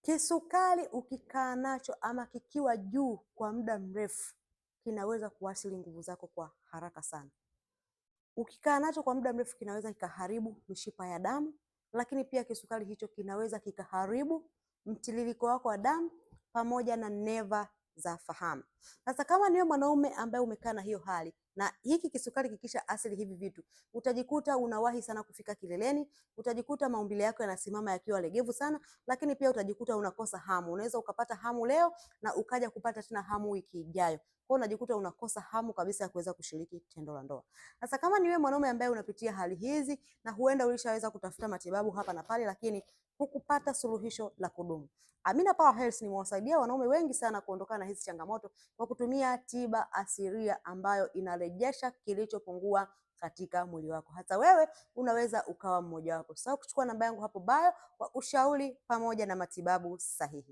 Kisukari ukikaa nacho ama kikiwa juu kwa muda mrefu kinaweza kuathiri nguvu zako kwa haraka sana. Ukikaa nacho kwa muda mrefu kinaweza kikaharibu mishipa ya damu, lakini pia kisukari hicho kinaweza kikaharibu mtiririko wako wa damu pamoja na neva za fahamu. Sasa kama niwe mwanaume ambaye umekaa na hiyo hali na hiki kisukari kikisha asili hivi vitu, utajikuta unawahi sana kufika kileleni, utajikuta maumbile yako yanasimama yakiwa legevu sana, lakini pia utajikuta unakosa hamu. Unaweza ukapata hamu leo na ukaja kupata tena hamu wiki ijayo. Kwa unajikuta unakosa hamu kabisa ya kuweza kushiriki tendo la ndoa. Sasa kama ni wewe mwanaume ambaye unapitia hali hizi na huenda ulishaweza kutafuta matibabu hapa na pale, lakini hukupata suluhisho la kudumu, Amina Power Health nimewasaidia wanaume wengi sana kuondokana na hizi changamoto kwa kutumia tiba asilia ambayo inarejesha kilichopungua katika mwili wako. Hata wewe unaweza ukawa mmoja wapo. Sasa kuchukua namba yangu hapo bio kwa ushauri pamoja na matibabu sahihi.